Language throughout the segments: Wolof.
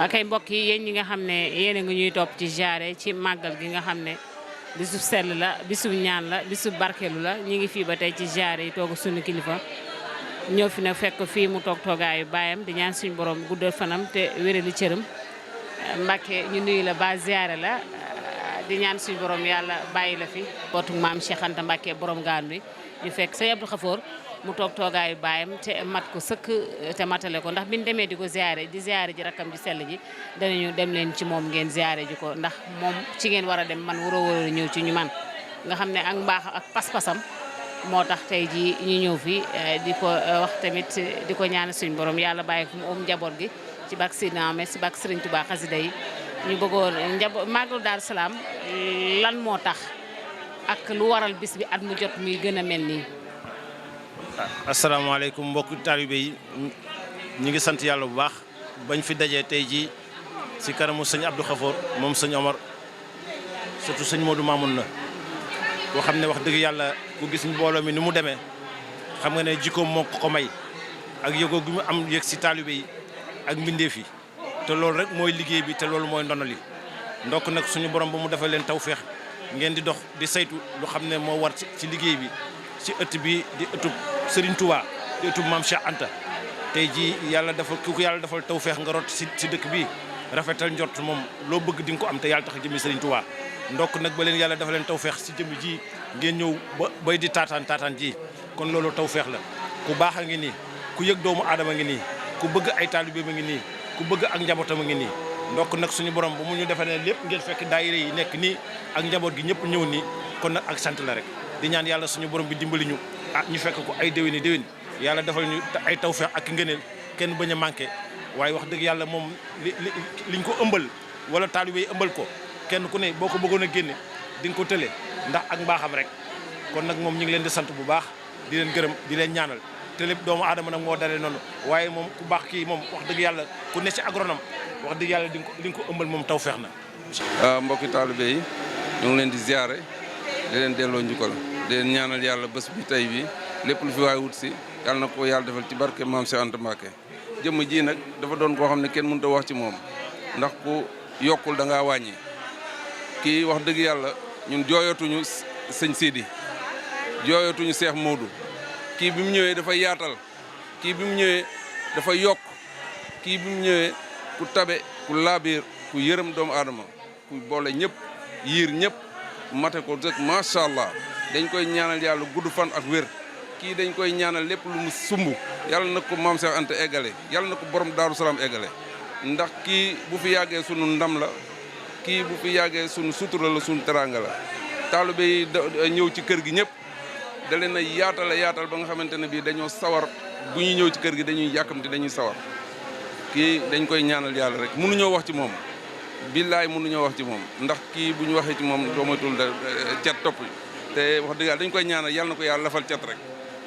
kay mbokk yi yéen ñi nga xam ne yéen a ngi ñuy topp ci ziaré ci màggal gi nga xam ne bisub sell la bisub ñaan la bisub barkeelu la ñu ngi fii ba tey ci ziaré yi toog suñu kilifa ñëw fi nag fekk fii mu toog toogaayu baayam di ñaan suñu borom guddal fanam te wérali cëram Mbàkke ñu nuyu la ba ziaré la di ñaan suñu borom yàlla bàyyi la fi bootu maam Cheikh Anta Mbàkke borom gaan bi ñu fekk sëñ Abdou Khafour mu toog toogaayu baayam te mat ko sëkk te matale ko ndax biñu demee di ko ziaré ji rakkam ji sell ji danañu dem leen ci moom ngeen ziaré ji ko ndax moom ci ngeen war a dem man war a ñëw ci ñu man nga xam ne ak mbaax ak pas-pasam moo tax tey ji ñu ñëw fi di ko wax tamit di ko ñaan suñu borom yàlla bàyyi ko mu njaboot gi ci bak Sidna Ahmed ci bak Serigne Touba xasida yi ñu bëggoon njaboot Magalu Daaru Salaam lan moo tax ak lu waral bis bi at mu jot muy gën a mel nii. asalaamaaleykum mbokki taalibe yi ñu ngi sant yàlla bu baax bañ fi dajee tey jii si kanamu sëñ Abdou Khafour moom sëñ Omar surtout sëñ Modou Mamoun la boo xam ne wax dëgg yàlla ku gis mbooloo mi ni mu demee xam nga ne jikkoom moo ko may ak yëgoo gi mu am yëg si taalibe yi ak mbindeef yi te loolu rek mooy liggéey bi te loolu mooy ndonali ndokk nag suñu borom ba mu defal leen tawféex ngeen di dox di saytu lu xam ne moo war ci liggéey bi ci ëtt bi di ëttub Serigne Touba di ëttub Maam Cheikh Anta tey jii yàlla dafa ku yàlla defal tawféex nga rot si dëkk bi rafetal njort moom loo bëgg di nga ko am te yàlla tax jëmi Serigne Touba ndokk nag ba leen yàlla dafa leen tawféex si jëmm ji ngeen ñëw ba bay di taataan ji kon loolu tawféex la ku baax a ngi nii ku yëg doomu aadama ngi nii ku bëgg ay taalibe ma ngi nii ku bëgg ak njabootam a ngi nii ndokk nag suñu borom ba mu ñu defee ne lépp ngeen fekk daayira yi nekk nii ak njaboot gi ñëpp ñëw nii kon nag ak sant la rek di ñaan yàlla suñu borom bi dimbali ñu ñu fekk ko ay déwéni yàlla defal ñu ay tawfeex ak ngëneel kenn bañ a manqué waaye wax dëgg yàlla moom liñ ko ëmbal wala taalibe yi ëmbal ko kenn ku ne boo ko bëggoon a génne di nga ko tële ndax ak mbaaxam rek kon nag moom ñu ngi leen di sant bu baax di leen gërëm di leen ñaanal te lépp doomu aadama nag moo dalee noonu waaye moom ku baax kii moom wax dëgg yàlla ku ne ci agronome wax dëgg yàlla li nga ko ëmbal moom tawfeex na. mbokki taalibe yi ñu ngi leen di ziare di leen delloo njukkal di leen ñaanal yàlla bés bi tey bi lépp lu fi waay wut si yàlla na ko yàlla defal ci barke maam Cheikh Anta Mbacké jëmm ji nag dafa doon koo xam ne kenn mënut a wax ci moom ndax ku yokkul da ngaa wàññi kii wax dëgg yàlla ñun jooyatuñu sëñ Sidi jooyatuñu Cheikh Modou kii bi mu ñëwee dafa yaatal kii bi mu ñëwee dafa yokk kii bi mu ñëwee ku tabe ku laabiir ku yërëm doomu aadama ku boole ñëpp yiir ñëpp mate ko rek macha allah dañ koy ñaanal yàlla gudd fan ak wér kii dañ koy ñaanal lépp lu mu sumb yàlla na ko maam Cheikh Anta eggale yàlla na ko borom Daaru Salaam eggale ndax kii bu fi yàggee sunu ndam la kii bu fi yàggee sunu sutura la sunu teranga la taalibe yi ñëw ci kër gi ñëpp da leen a yaatal ba nga xamante ne bii dañoo sawar bu ñuy ñëw ci kër gi dañuy yàkkamti dañuy sawar kii dañ koy ñaanal yàlla rek mënuñoo wax ci moom billaay mënuñoo wax ci moom ndax kii bu ñu waxee ci moom doo moytul cet topp te wax dëgg yàlla dañ koy ñaanal yàlla na ko yàlla lafal cet rek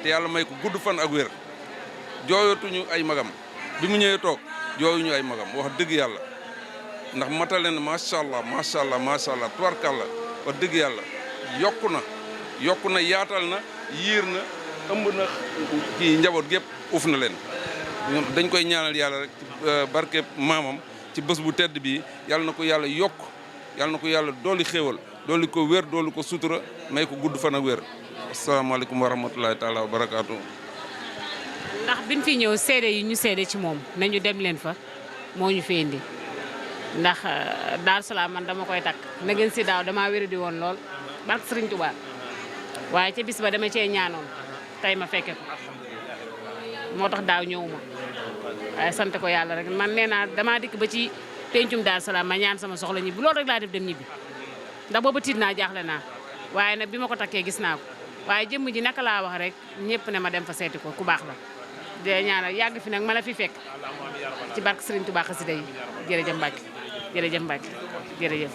te yàlla may ko gudd fan ak wér jooyatuñu ay magam bi mu ñëwee toog jooyuñu ay magam wax dëgg yàlla ndax matale na macha allah tubarkàlla wax dëgg yàlla yokku na yaatal na yiir na ëmb na ci njaboot gépp uf na leen dañ koy ñaanal yàlla rek ci barke maamam ci bés bu tedd bi yàlla na ko yàlla yokk yàlla na ko yàlla dooli xéewal dooli ko wér dooli ko sutura may ko gudd fan ak wér asalaamaaleykum wa rahmatulahi taala wa barakaatu. ndax biñ fi ñëw seede yi ñu seede ci moom nañu dem leen fa moo ñu fi indi ndax Daaru Salaam man dama koy takk na ngeen si daaw damaa wér di woon lool barke Sëriñ Tuubaa waaye ca bis ba dama cee ñaanoon tey ma fekke ko moo tax daaw ñëwuma waaye sant ko yàlla rek man nee naa damaa dikk ba ci pencum Daaru Salaam ma ñaan sama soxla ñibbi loolu rek laa def dem ñibbi ndax booba tiit naa jaaxle naa waaye nag bi ma ko takkee gis naa ko waaye jëmm ji naka laa wax rek ñëpp ne ma dem fa seeti ko ku baax la de ñaanal yàgg fi nag ma la fi fekk ci barke Serigne Touba xasida yi jërëjëf Mbacke jërëjëf Mbacke jërëjëf